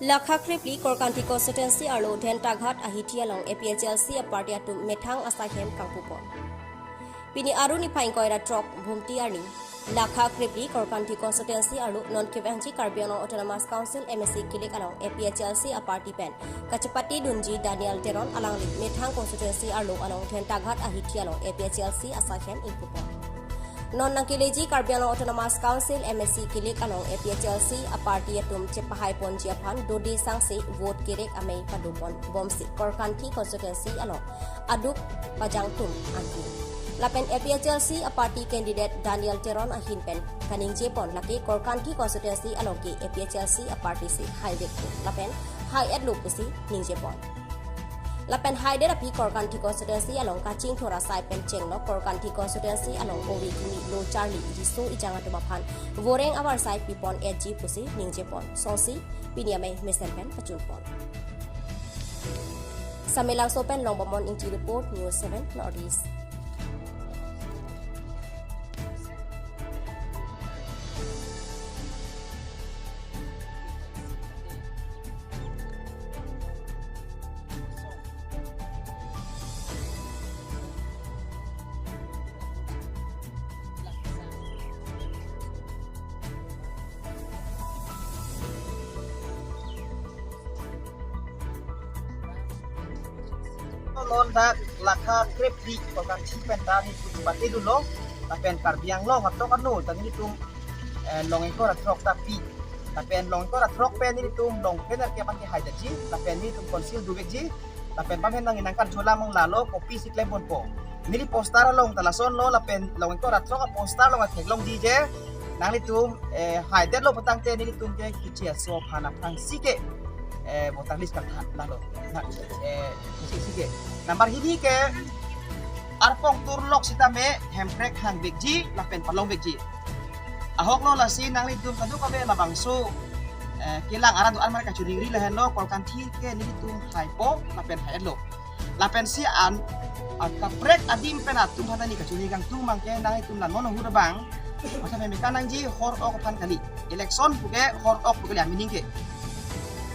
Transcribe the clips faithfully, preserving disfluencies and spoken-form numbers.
Lakha krepli Korkanthi constituency arlo Dhentaghat ahithi along A P H L C a party atum methang asaihem kangpupon. Pini Aru niphai ingkoi ra throk Bhumti arni Lakha krepli Korkanthi constituency arlo non kevangji Karbi Anglong Autonomous Council M A C kilik along A P H L C a party pen kachepatedunji Daniel Teron alangli methang constituency arlo along Dhentaghat ahithi along A P H L C asaihem ingpupon. Non nangkeleji Karbi Anglong Autonomous Council M A C kilik along A P H L C a party atum chepahaiponji aphan dode sangse vote kerek amei padopon bomsi Korkanthi constituency along aduk pajangtum anti. Lapen A P H L C a party candidate Daniel Teron ahin pen kaningjepon lake Korkanthi constituency along ke A P H L C a party si haivek lapen hai-etlo pusi ningjepon. Lapen haidet aphi Korkanthi constituency along kachingthur asai pen chenglo Korkanthi constituency along ove kimi lo charli riso ejang atum aphan voreng avarsai pipon-etji pusi ningjepon. Songsi pini amei mesen pen pachunpon. Samelangso pen Longbomon Ingti report, News seven North East. Non dak Lakha krepli Korkanthi pen ta nelitum chepatedunlo, lapen Karbi Anglong atok ano ta nelitum, eh, long ingkoi ra throk ta pi, lapen long ingkoi ra throk pen nelitum longpen er ke pan ke haidetji, lapen nelitum council dovekji, lapen pamen nang nangkarjulam lalo kopisi klemponpo. Neli poster along ta lasonlo, lapen long ingkoi ra throk a poster along theklongji je nanglitum, eh, haidetlo putangte nelitum ke kichi aso aphan aphrangsi ke, eh, voter list kangthan lalo. Na, eh, si, si ke. Number hini ke arpong turlok sitame hemprek hangvekji lapen palongvekji. Ahoklo lasi nanglitum kadokave labangso, eh, kelang arat do-an mar kachiningri lahenlo, Korkanthi ke nelitum haipo lapen hai-etlo. Lapensi an, ah, kaprek adim pen atum aphan neli kachiningri kangtung abang ke nanglitum la non ahut abang, masa pemeka nangji hor-ok aphan kali. Election puke hor-ok pu kali amining ke.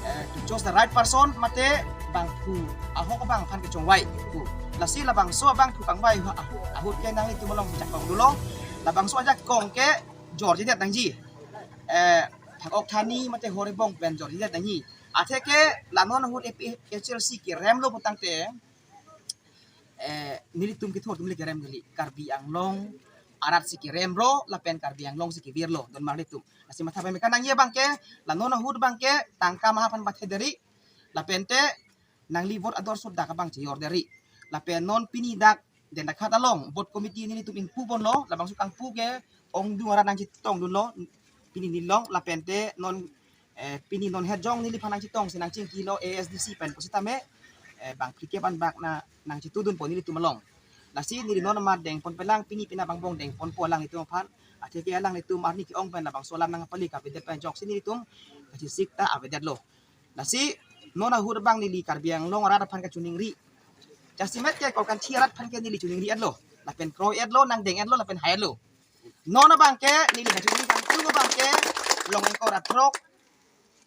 Eh, to choose the right person mate bangphu ahok abang aphan kechongvai pu. Lasi labangso abangphu kangvai ahut, ahut ke nanglitum along jakong dolo. Labangso ajakong ke jorjedet nangji. Eh, thak-ok thani mate hor-ebong pen jorjedet nangji. Atheke la non ahut A P H L C keremlo putangte, eh, nelitum kethur atum le kerem kali. Karbi Anglong arat si keremlo, lapen Karbi Anglong si kevirlo, don mar nelitum. Lasi matha pemeka nangji abang ke, la non ahut abang ke tangka maha aphan bathederi, lapente nangli vote ador sut dak abang chejorderi. Lapen non pini dak Dhentaghat along booth committee nelitum ingpuponlo, labangso kangpu ke ongdung arat nangchetongdunlo pini nilong, lapente non, eh, pini non hetjong neliphan nangchetongsi nangchingkilo A S D C pen pusitame, eh, bang phlikep anbak na nangchetudunpo nelitum along. Lasi neli non amat dengponpelang, pini penap angbong dengponpo alanglitum aphan. Atheke alanglitum arni ke-ong pen labangso alam nangpali kavedet pen ajoksi nelitum kachesik ta avedetlo. Lasi non ahut abang neli Karbi Anglong arat aphan kachiningri. Jasemet ke Korkanthi arat aphan ke neli chiningri-etlo, lapen kroi-etlo, nangdeng-etlo, lapen hai-etlo. Non abang ke neli kachiningri kangtung abang ke long ingkoi ra throk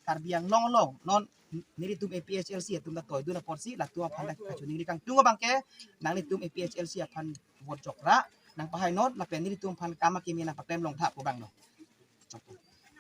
Karbi Anglong along non nelitum A P H L C atum ta toidun apotsi latum aphan ta kachiningri kangtung abang ke nanglitum A P H L C aphan vote jokra nangpahainon, lapen nelitum aphan kam akimi nangpaklem longtha pu abanglo.